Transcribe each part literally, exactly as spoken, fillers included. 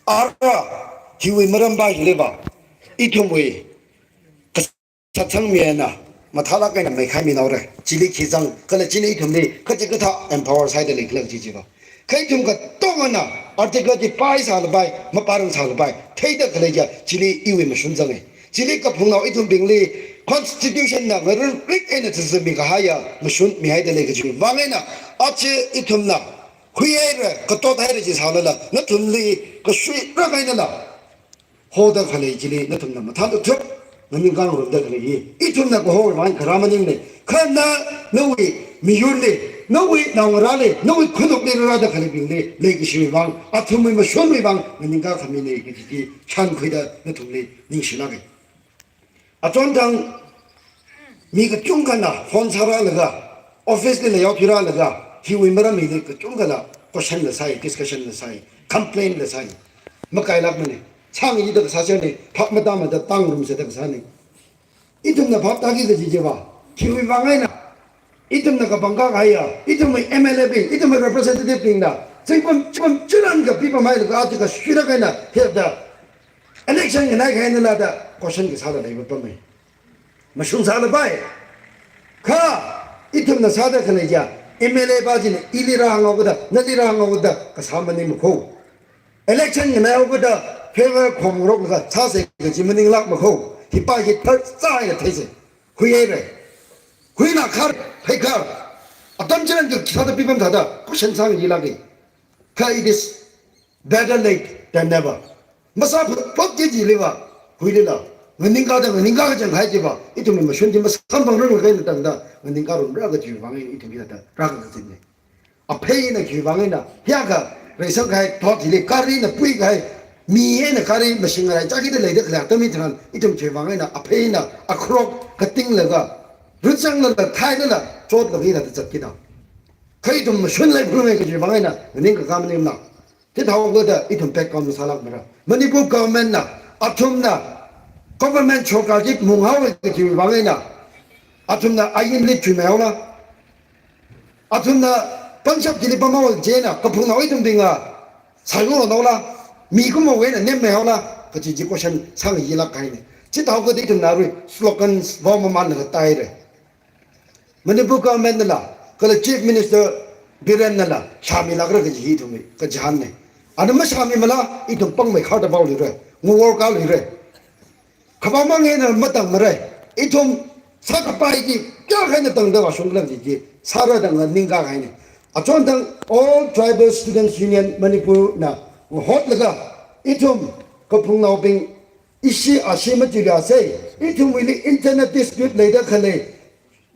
Ara, hiwui maram ba hiliva, ithumwui kasatsangmi eina mathālāk eina meikhaimi naora. Chili khi zang, kala china ithumli kachi kathā empower sāda leikhala kaji chiva. Kha ithum katongana article chi pāsālapai, mapārang sālapai, theida khalei chiya, chili iwui mashun zanga. Chili kaphungnao ithumbingli constitution na ngarunrik eina zazami kahaiya mashun mihaida lei kajiwui vang eina, aja ithumna huihaira, katot haira chi sālala, nathumli kashui rākahainala, hoda khalei chili nathumna mathāda thup, nganingkā ngarumda khalei hi ithumna kaho vang kharā maningna. Kha na, nawui miyurli, nawui naongarāli, nawui khanukli rāda khaleibingli leikashiwui vang, athumwui mashunwui vang nganingkā khamina kaji chi shānkhuida nathumli ningshilāka. Achonthang mi kachungkhana phone sārālaga, office li la yaophirālaga, hiwui maram hili kachungkhala question la sāi, discussion la sāi, complain la sāi. Makailākmana. Sāngida kasā china, phap matāmada tang rumsāda kasāna. Ithumna phap tāki kaji chiva, khiwui vang eina ithumna kapangkā kahaiya, ithumwui M L A bing, ithumwui representative bingna zingkum, zingkum churān kapipamhailaga, aja kashuilāk eina hithāda election nganai kahaina lada question kasāda leipapama. Mashun sālapai. Kha ithumna sāda khalei chiya, M L A pa china ili rāhānghaokida, nali rāhānghaokida kasā maningmana ko. Election nganaihaokida favour khomngaroklaga sāsa kaji maninglākmana ko. Hi pa hi thar sāya theisa. Huihaira. Huina khar, pheikhar. Atam churān chi sāda pipam thāda question sāngayilāka. Kha it is better late than never. Masāphut phut kaji chiliva, huilila nganingkāda, nganingkā kachang kahai chiva, ithumwui mashun chi masamphangrang kahaina tangda nganingkā ngarumra kajiwui vang eina ithum hithāda rākazipna. Aphei eina khiwui vang eina, hiyākha reisang kahai thot hili, gari na pui kahai, mi eina gari mashing ngarai chākida leida khalei atam hitharan, ithum khiwui vang eina aphei eina akhorok katinglaga, rutsangla, thailala, chotlaga hithāda zatkida. Kha ithum mashun leiphalunga kajiwui vang eina nganingkā khamana. Chithāhaokida ithum back up masālākmara. Manipur government na, athumna, government sorkar chi munghaowa kajiwui vang eina, athumna ainli chuimeihaola, athumna pangshap chili pamhaowa chieina kaphungnao ithumbingva sāyurnaola, mikumowui eina nemmeihaola kaji chi question sāngayilāk kahaina. Chithāhaokida ithumna arui slogans vao mamanlaga tāhaira. Manipur government nala, kala Chief Minister Biren nala shāmilākra kaji hi ithumwui kachihānna. Ana mashāmimala, ithum pangmeikharda vaoluira, ngaworkāluira. Khavāmang eina matangmara. Ithum sākapai chi kayākha eina tangda vāshungkhala kaji chi sāra da nganingkā kahaina. Achonthang All Tribal Students Union Manipur na ngahotlaga, ithum kaphungnaobing ishi ashi machiryāsa, ithumwuili internal dispute leida khalei,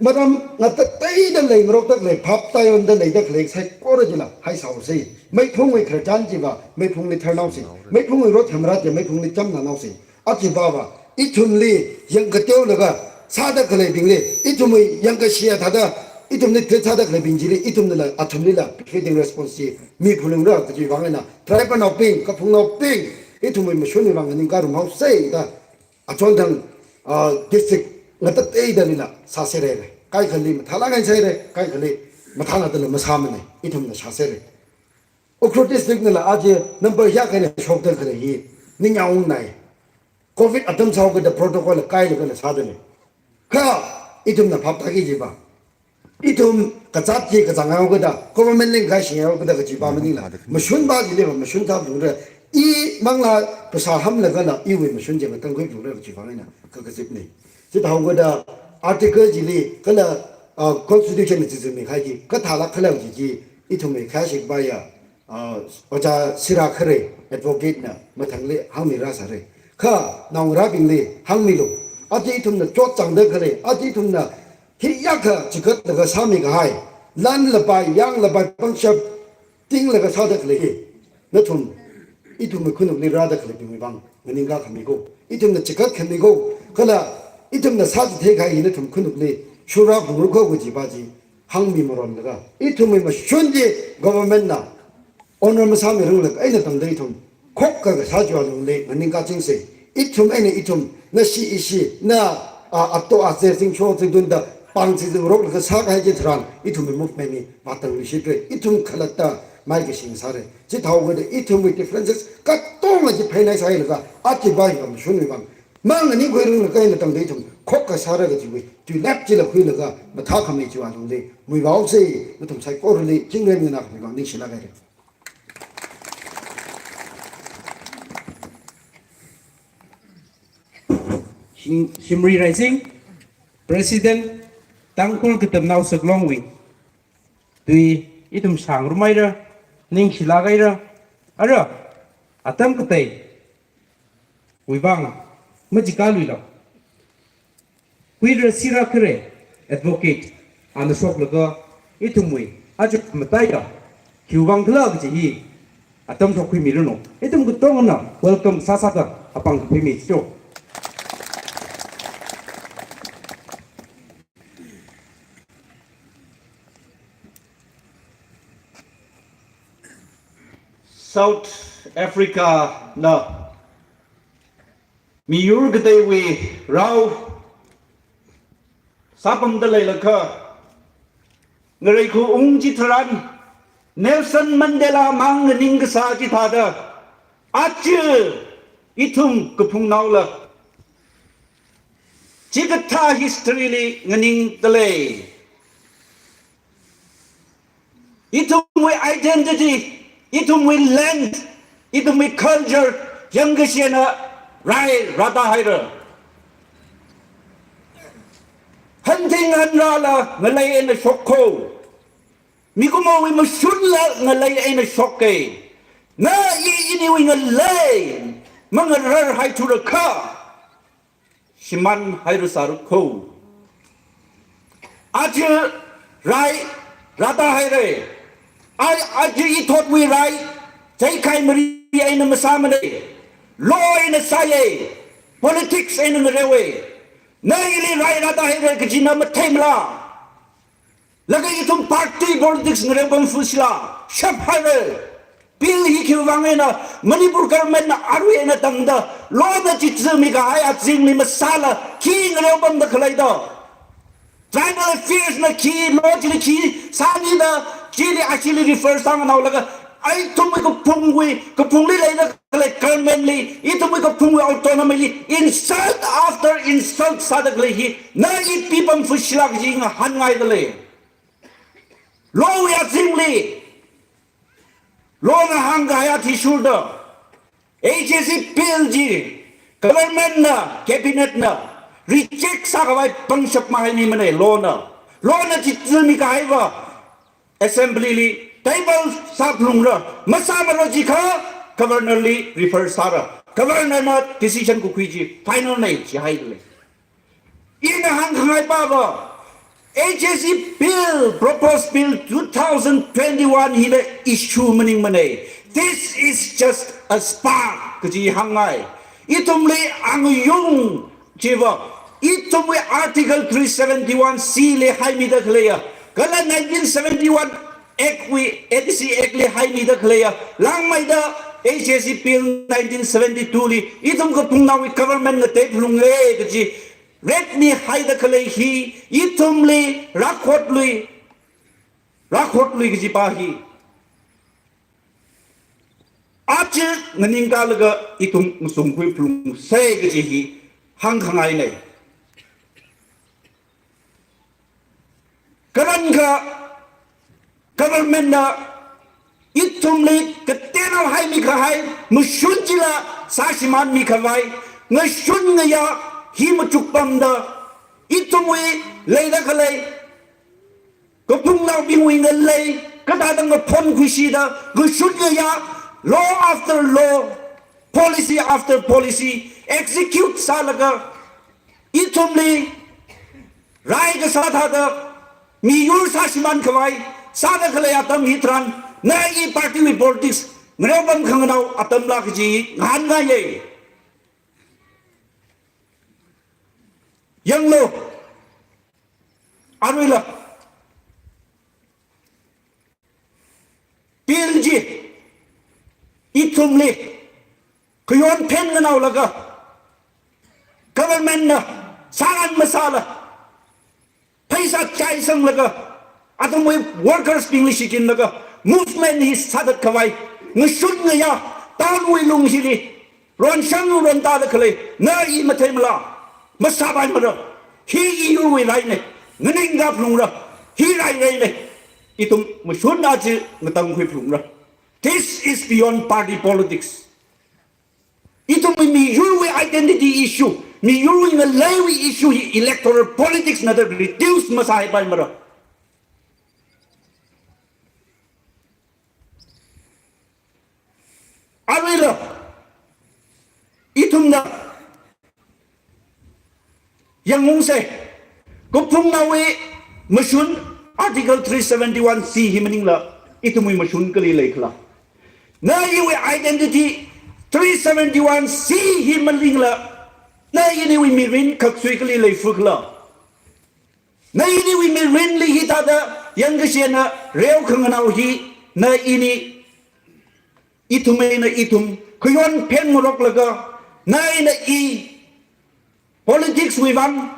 maram ngatateida leingarokda khalei, phap tāyonda leida khalei saikora chila haisāhaosa. Meiphungwui khararchan chiva meiphungli tharnaosa. Meiphungwui rot hamrat chi meiphungli chamnānaosa. Aja chiva ithumli yangkateolaga sāda khaleibingli, ithumwui yangkashiya thāda ithumli treat sāda khaleibing chili, ithumnala athumlila befitting response chi miphalungra kajiwui vang eina, tribal naobing, kaphungnaobing, ithumwui mashunwui vang nganingkā ngarumhaosa da, achonthang, ah, district ngatateidalila sāserhaira. Kaikhali mathālāk eina sāhaira, kaikhali mathālākdala masāmana, ithumna sāserhaira. Ukhrul district nala aja number hiyākha eina shokda khalei hi ningyāng ungnai. Covid atam sāhaokida protocol la kailagala sādalei. Kha ithumna phap tāki chiva, ithum kazāt chi kazanghaokida, government lingkashinghaokida kajiva maningla, mashunva chiliva mashun sāphalungra. I manglā phasā hamlagala iwui mashun chi ngatangkhuiphalungra kajiva eina kakazipna. Chithāhaokida article chili kala, ah, constitution na chichingmi kahai chi kathālāk khala kaji chi ithumwui khayāshi kapaiya, ah, Ojā Sira Khare, advocate na mathangli hāngmirāsāra. Kha naongarābingli hāngmilu. Aja ithumna chotchāngda khalei, aja ithumna hiyākha chigatlaga sāmi kahai, lan lapai, yang lapai, pangshap tinglaga sāda khalei hi, nathum ithumwui khanukli rāda khaleibingwui vang nganingkā khami ko. Ithumna chigat khami ko. Kala ithumna sāchithei kahai hi nathum khanukli shurā phungra ko kajiva chi hāngmi maronlaga, ithumwui mashun chi government na honour masāmiranglakha eina tangda ithum khokkha kasā chiwui lungli nganingkā chingsa. Ithum eina ithum, nashi ishi, na, ah, ato aze zingsho zingtunda pāng zingzingroklaga sākahai chitharan, ithumwui movement hi vātangluishitra. Ithum khalatta maikashi sāra. Chithāhaoda ithumwui differences katonga chi phainai sāhailaga, aja bai vang shunwui vang, manganingkhui ringlaga eina tangda ithum khokkha sāra kajiwui tuilap chila khuilaga mathākhamei chiwui alungli muivāhaosa, nathum saikorali chingri nganākhamei vang ningshilāk haira. Shim-, Shimrui Raising, President, Tangkhul Katamnao Saklongwui tui ithum sāngarumhaira, ningshilāk haira, ara, atam kateiwui vang, machikāluila. Huira sira khare advocate ana shoklaga ithumwui aja mataila khiwui vang khala kaji hi atam shokkhuimiranu. Ithum katongana welcome sāsāda apāng kaphaimi cho. South Africa na miyur kateiwui rao sāpamda leilakha, ngareikho ung chitharan Nelson Mandela mang nganing kasā chithāda, aja ithum kaphungnaola chikathā history li nganingda lei. Ithumwui identity, ithumwui land, ithumwui culture, yangkashena rai rātāhaira. Hanthing hanrāla ngalei eina shok kho. Mikumowui mashunla ngalei eina shoka. Na i iniwui ngalei mangararhaithurakha shimānhairasāra kho. Aja rai rātāhaira. Ai, aja ithotwui rai, chaikhai mari eina masāmana. Law eina sāya, politics eina ngareowa. Na ili rai rātāhaira kaji na matheimala. Laga ithum party politics ngareopam fushila, shaphaira. Bill hi khiwui vang eina, Manipur government na arui eina tangda, law na chizumi kahai azingli masāla, khi ngareopamda khaleida. Tribal affairs na khi, law chili khi sāmida, chili actually refer sānganaolaga, ithumwui kaphungwui, kaphungli leida khalei government li, ithumwui kaphungwui autonomy li, insult after insult sāda khalei hi, na i pipam fushila kaji ngahānngaida lei. Law wui azingli, law na hāngkahai athishurda, H S C bill chi, government na, cabinet na, reject sākhavai pangshap mahaimimana law na. Law na chizumi kahaiva, assembly li, table sāphalungra, masāmara jikha, governor li refer sāra. Governor na decision kakhui chi, final na jihaida lei. Ina hāngkhangai pava, H S C bill, proposed bill two thousand twenty-one hina issue maningmana. This is just a spark, kaji hāngngai. Ithumli angayung chiva, ithumwui Article three seventy-one C li haimida khaleiya, kala nineteen seventy-one Act wui, A D C Act li haimida khaleiya, langmeida H S C Bill nineteen seventy-two li, ithum kaphungnaowui government ngatei phalunga kaji, ret mihaida khalei hi, ithumli, rākhotlui, rākhotlui kaji pa hi. Aja nganingkalaga ithum ngasungkhui phalungsa kaji hi, hāngkhangaina. Karankha government na ithumli kateonao haimi kahai, mashun chila sāshimānmi khavai, ngashun ngayā hi machukpamda, ithumwui leida khalei, kaphungnaobingwui ngalei, kathāda ngaphon khuishida, ngashun ngayā, law after law, policy after policy, execute sālaga, ithumli, rai kasā thāda, miyur sāshimān khavai, sāda khalei atam hitharan, na i party wui politics, ngareopam khanganao atamla kaji, ngahānngaiya. Yanglu, aruila. Bill chi, ithumli, khayon phen nganaolaga, government na, sāran masāla, pheisā chaisanglaga, athumwui workers bingli shikinlaga, movement hi sāthat khavai, ngashun ngayā, town wui lung hili, ronshang rontāda khalei, na i matheimala, masāpaimara, hi iyurwui raine, nganingda phalungra, hi rai raine, ithum mashun aja ngatangkhui phalungra. This is beyond party politics. Ithumwui miyurwui identity issue, miyurwui ngaleiwui issue hi electoral politics na da reduce masāhaipaimara. Aruila, ithumna yangungse, kaphungnaowui mashun Article three seventy-one C hi maningla, ithumwui mashun kali leikhala? Na iwui identity three seventy-one C hi maningla, na iniwui mirin khaksui kali leifukhala? Na iniwui mirinli hithāda yangkashena reo khanganao hi, na ini, ithum eina ithum khayon phen ngaroklaga, na eina i politics wui vang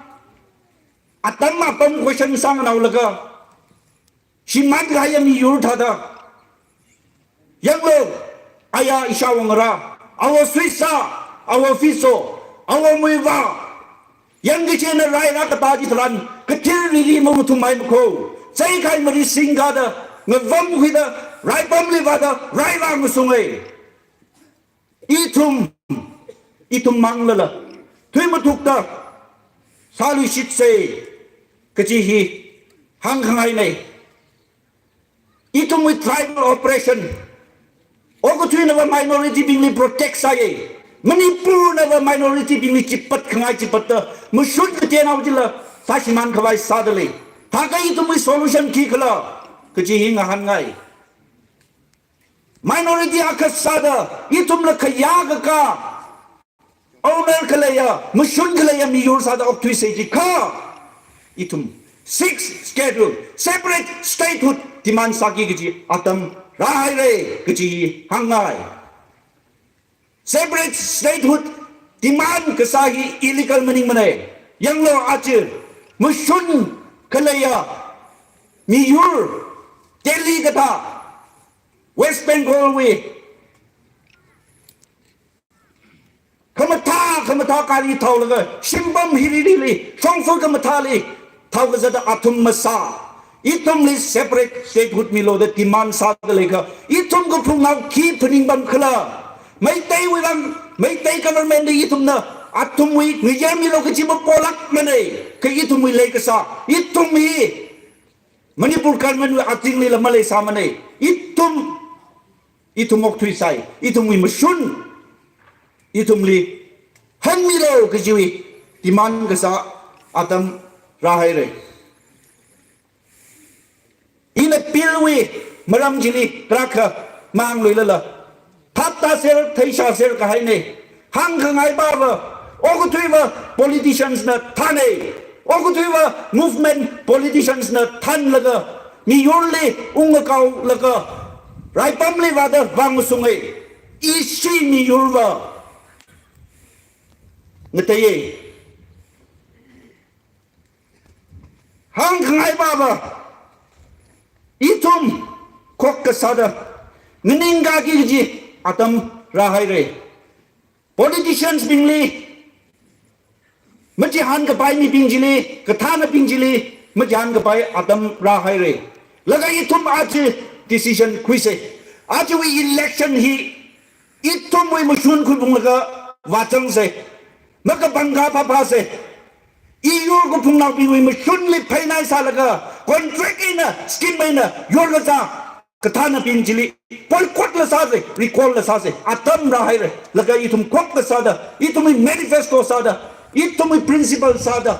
atam apam question sānganaolaga, shimān kahaiya miyur thāda, yanglu, aya ishāwo ngarā, awo Suisa, awo Fiso, awo Muivah, yangkachena rai rākatā chitharan, kathir rili mangathumhai makho, cheikahai mari singkāda, ngavam khuida, raipamli vāda, rai rāngasunge. Ithum, ithum manglala, thuimathukta sāluishitse kaji hi hāngkhangaine. Ithumwui tribal oppression, okathuinava minority bingli protect sāye, Manipurnava minority bingli chipat khangai chipatta mashun kateonao chila sāshimān khavai sāda lei. Thākha ithumwui solution khikhala kaji hi ngahānngai. Minority akha sāda, ithumla khayākakā, owner khaleiya, mashun khaleiya miyur sāda okthuise jikha, ithum Sixth Schedule, separate statehood demand sāki kaji atam rāhaire kaji hāngngai. Separate statehood demand kasā hi illegal maningmane. Yanglu aja, mashun khaleiya miyur, Delhi kathā, West Bengal wui khamathā, khamathā gari thaolaga, shimpam hili hili, shongfa khamathāli thaokazata athum masā, ithumli separate statehood milu da demand sāda leikha, ithum kaphungnao khi phaningpamkhala? Meiteiwui vang, Meitei government li ithumna athumwui ngayā milu kaji mapolākmane, kha ithumwui leikasā, ithum hi Manipur government wui azingli la maleisāmane. Ithum, ithum okthuisai, ithumwui mashun ithumli hanmilu kajiwui demand kasā atam rāhaire. Ina bill wui maram chili tarākha mangluilala, thaptaser, theishaser kahaine. Hāngkhangaipava, okathuiva politicians na thāne, okathuiva movement politicians na thānlaga, miyurli ungakaolaga, raipamli vāda vāngasunge. Ishi miyurva ngateiye. Hāngkhangaipava, ithum khokkha sāda nganingkaki kaji atam rāhaire. Politicians bingli, machihānkapai mibing chili, kathānabing chili machihānkapai atam rāhaire. Laga ithum aja decision khuise. Ajawui election hi ithumwui mashun khuiphunglaga vāzangse. Makapangkha phāphāse. Iyur kaphungnaobingwui mashunli pheinai sālaga, contract eina, scheme eina yorkazā kathānabing chili boycott la sāse, recall la sāse. Atam rāhaire. Laga ithum khokkha sāda, ithumwui manifesto sāda, ithumwui principle sāda,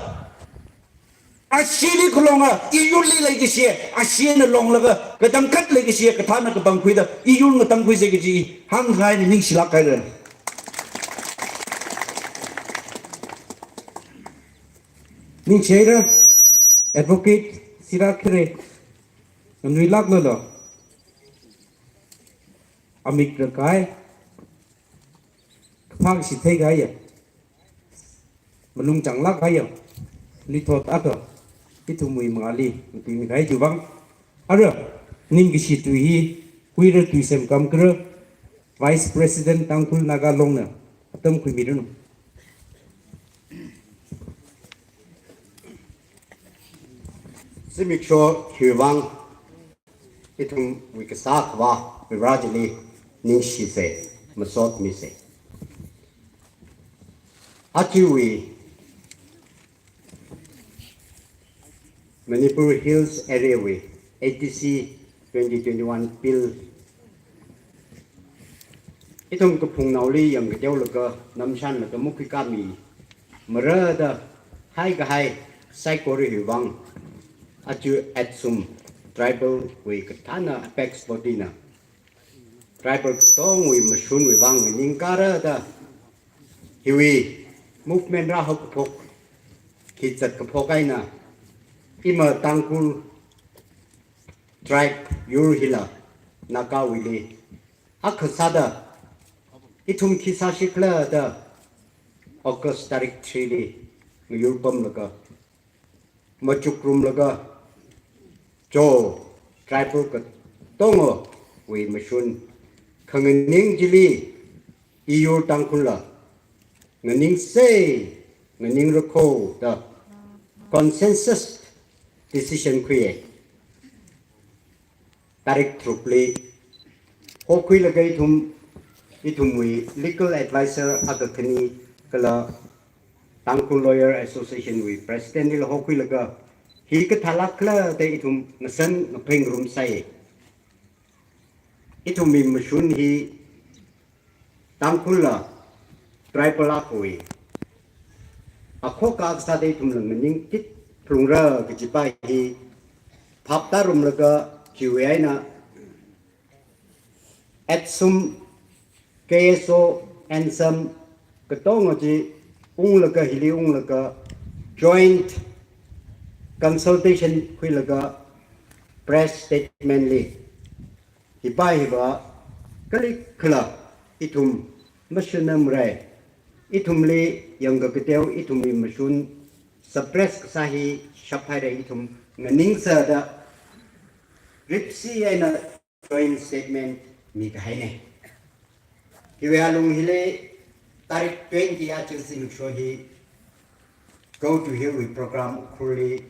ashili khalonga, iyurli leikashi, ashina longlaga katangkhat leikashi, kathāna kapangkhuida iyur ngatangkhuise kaji hāngngaine. Ningshilāk haire. Ningshihaire, Advocate Sira Khare, nganuilāklu lo. Amik rakai, kaphā kashi theikahaiya, malung changlāk kahaiya lithot akha ithumwui mangāli ngatuimikahai chiwui vang. Ara, Ningkashi tui hi, huira tui semkam kara, Vice President Tangkhul Naga Long na atam khuimiranu. Zimiksho hiwui vang, ithumwui kasā akhava Vareli ningshisa, masot misa. Ajawui Manipur Hills Area wui A D C twenty twenty-one bill ithum kaphungnaoli yangkateolaga namshanlaga mukhui kami marada haikahai saikora hiwui vang, aja ATSUM tribal wui kathāna apex body na tribal katongwui mashunwui vang nganingkara da hiwui movement rāhao kaphok, khi zat kaphok eina ima Tangkhul tribe yur hila Nagawuili akha sāda ithum khi sāshikhala da August tarik three li ngayur pamlaga machukrumlaga, cho tribal katongawui mashun khanganing chili iyur Tangkhulla nganingse, nganingra kho da consensus decision khuiya. Tarik tharukli hokhuilaga ithum, ithumwui legal advisor akha khani kala Tangkhul Lawyer Association wui president nila hokhuilaga hi kathālākkhala da ithum ngasan ngapheng rumsai. Ithumwui mashun hi Tangkhulla tribal akhawui akhokha sāda ithumla nganingkit phalungra kajipa hi phap tārumlaga khiwui eina ATSUM, K S O, ANSAM katonga chi unglaga, hili unglaga joint consultation khuilaga press statement li hipa hiva kali khala ithum mashun namrai, ithumli yangkakateo ithumwui mashun suppress kasā hi shaphaira, ithum nganingsa da ripsi eina joint statement mikahaina. Hiwui alung hili tarik twenty aja zimiksho hi Go to Hill wui program Ukhrulli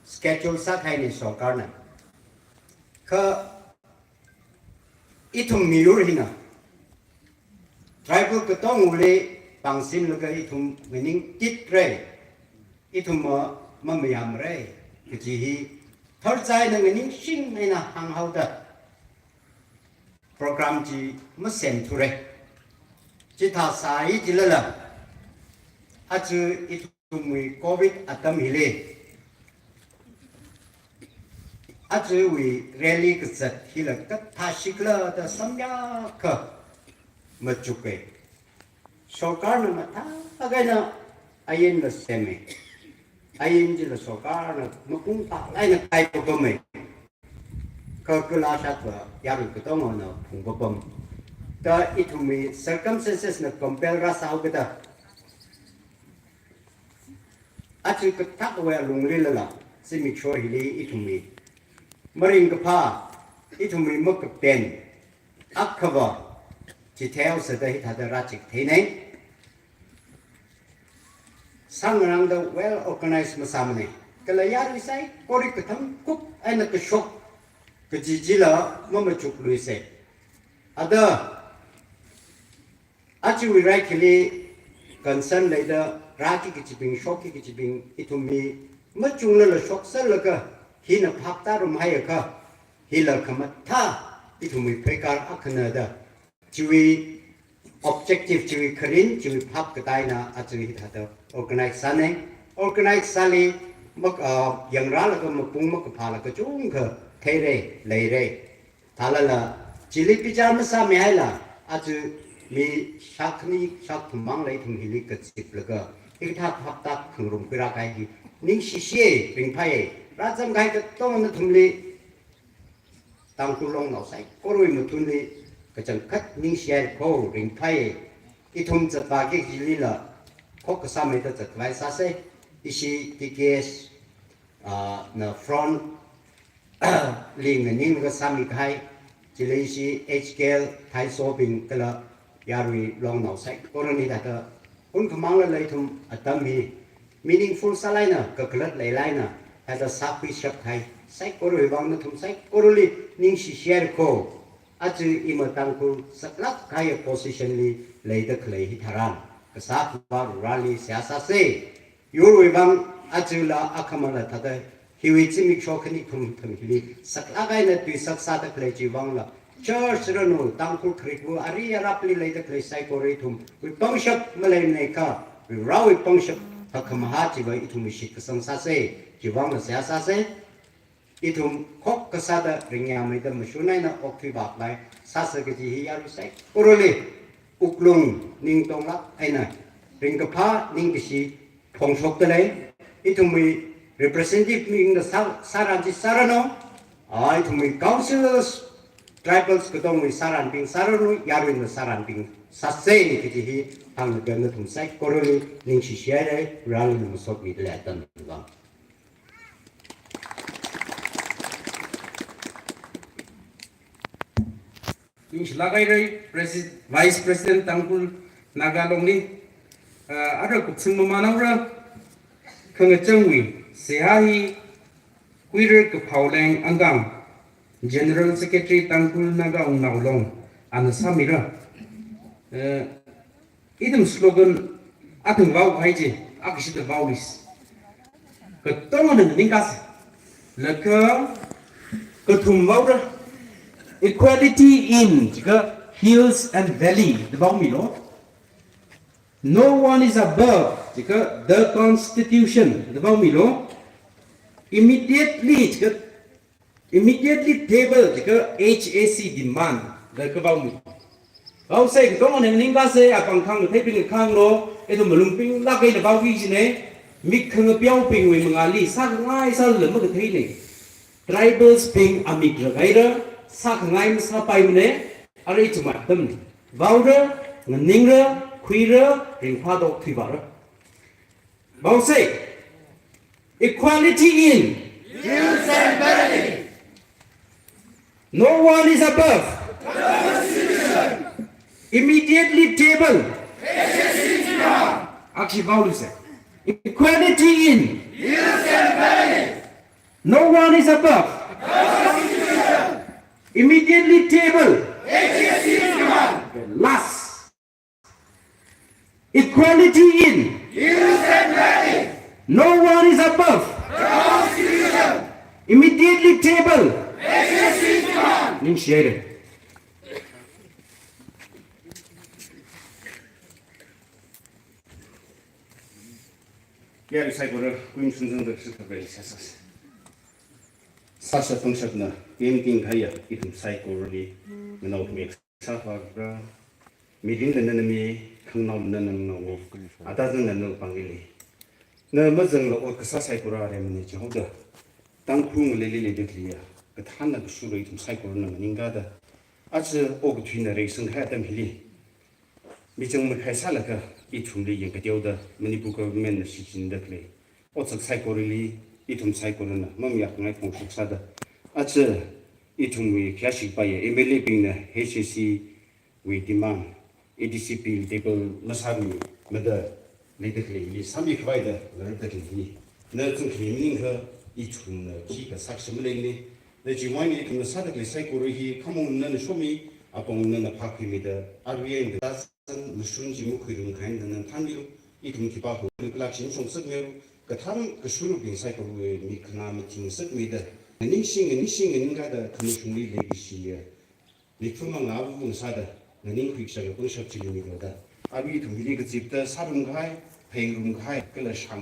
schedule sākahaina sorkarna. Kha ithum miyur hina tribal katongawuili pāngsimlaga ithum nganingkitra, ithum ma, mamayāmra kaji hi tharchai eina nganingshing eina hānghaoda program chi masemthura. Chithā sāi jilala, aja ithumwui covid atam hili ajawui rally kazat hila kathāshikhala da samyakha machuka. Sorkarna mathālāk eina ainla sema. Ain chila sorkarna mapung phālāk eina kaipapama. Kha kala shatva yarui katongana phungpapam. Da ithumwui circumstances na compel rāsāhaokida aja kathākwui alungli lala, zimiksho hili ithumwui maringkaphā, ithumwui makapen akhava chitheihaosa da hithāda rāchikatheina. Sāngarāngda well organized masāmana. Kala yarui saikora kathang kup eina kashok kaji chila mamachukluisa. Ada ajawui rai khili concern leida rāki kajibing, shokki kajibing ithumwui machunglala shoksālaga hina phap tārumhaiakha, hila khamathā ithumwui pheikar akhana da. Chiwui objective, chiwui kharing, chiwui phap katāina aja hithāda organize sāna. Organize sāli mak, ah, yangrālaga mapung makaphāla kachungkha theira, leira. Thālala, chili bichar masāmihaila, aja mi shākhani shākthum māngla ithum hili kaziplaga, hikathā phaptā khangarum khuirākahai hi ningshishiya, ringphāya, rāzangkahai katonga nathumli, Tangkhul Longnao saikorawui mathunli kachangkhat ningshihaira kho, ringphāya. Ithum zatvāki kajilila, khokkha sāmeida zatvai sāsa, ishi T K S, ah, na front li nganinglaga sāmikahai, chili ishi H K L Thaisobing kala yarui longnao saikorali thāda, hun khamangla ithum atam hi meaningful sālāk eina, kakhalat leilāk eina, thāda sākhuishapkahai saikorawui vang nathum saikorali ningshishihaira ko. Aja ima Tangkhul saklāk kahai position li leida khalei hitharan, Kasā Akhava Vareli seihā sāsa. Yurwui vang ajala akhamala thāda hiwui zimiksho khani kathum kathum hili saklāk eina tui sāsāda khalei chiwui vangla, church ranu, Tangkhul kharikva ari arapli leida khalei saikora ithumwui pangshap maleimana kha, Varewui pangshap hakkhamahā chiva ithum shitkasang sāsa, chiwui vangla seihā sāsa. Ithum khokkha sāda ringyāmeida mashun eina okthui vākhavai sāsa kaji hi yarui saikorali wuklung ningtonglāk eina ringkaphā ningkashi phongshokda lei. Ithumwui representative bingna sā, sāran chi sāranu, a, ithumwui councillors, tribals katongwui sāranbing sāranu, yaruina sāranbing sāsa kaji hi hānglaga nathum saikorali ningshishihaira, Vareli masotmida lei atam vang. Ningshilāk haira, Presi-, Vice President Tangkhul Naga Longli, ah, ara kupsung mamān haora, khangachangwui seihā hi Khuira Kaphaoleng Angkang, General Secretary Tangkhul Naga Wungnao Long, ana sāmira. Eh, ithum slogan athang vaokahai chi, akashida vaolis. Katongana nganingkasa. Laga kathum vaora. Equality in, jiakha hills and valley, da vaomilu. No one is above, jiakha the constitution, da vaomilu. Immediately, jiakha immediately table, jiakha H A C demand, da kha vaomi. Vaosa, katongana nganingkasa, apāng khangkatheibing khanglo, ithum malung pinglāk eina vaoki kajina, mik khangapeobingwui mangāli, sākhangai sālala makatheina. Tribals bing amik rakhaira, sākhangai masāpaimana, ara ithum atamna. Vaora, nganingra, khuira, ringphāda okthui vāra. Vaosa, equality in hills and valley. No one is above. Immediately table. Akshi vaolusa. Equality in hills and valley. No one is above. Immediately table. Last. Equality in. No one is above. Immediately table. Ningshihaira. Yarui saikora, kuinung shungzangda kashik khavai sāsāsa. Sāshap pangshapna, pemting kahaiya, ithum saikorali, nganaothum sāphalākra, mirinna nana mi, khanganaona nana nganaowo, atazangna nana pāngli. Na mazangla ot kasā saikora remani jihaoda. Tangkhul ngaleili leida khaleiya, kathānna kashura ithum saikorana nganingkada. Aja okathuina reisangkahai atam hili. Michang makhai sālaga ithumli yangkateoda Manipur government na shichinda khalei otsak saikorali ithum saikorana mamayākhangai phongshok sāda. Aja ithumwui khayāshi kapaiya M L A bingna H A C wui demand, A D C P table masāmimada leida khaleili sāmi khavaida ngarāda khalei hi. Na chungkhami maningakha ithumna khikha sakshi maleimana. Na chiwui eina ithumna sāda khalei saikora hi khamong nana shomi, apong nana phākhuimida, R B I na san mashun chi makhuirumkahai nana thānmilu, ithum khipākha kalak shin shongsakmilu, kathān kashurabing saikorawui mik khanā mathing sakmida, nganingshi nganingshi nganingkada khamashungli leikashiya. Mik phung mangā vung sāda, nganingkhui kashak pangshap chili milu da. Avi ithum hili kazipda sārumkahai, phengrumkahai, kala shang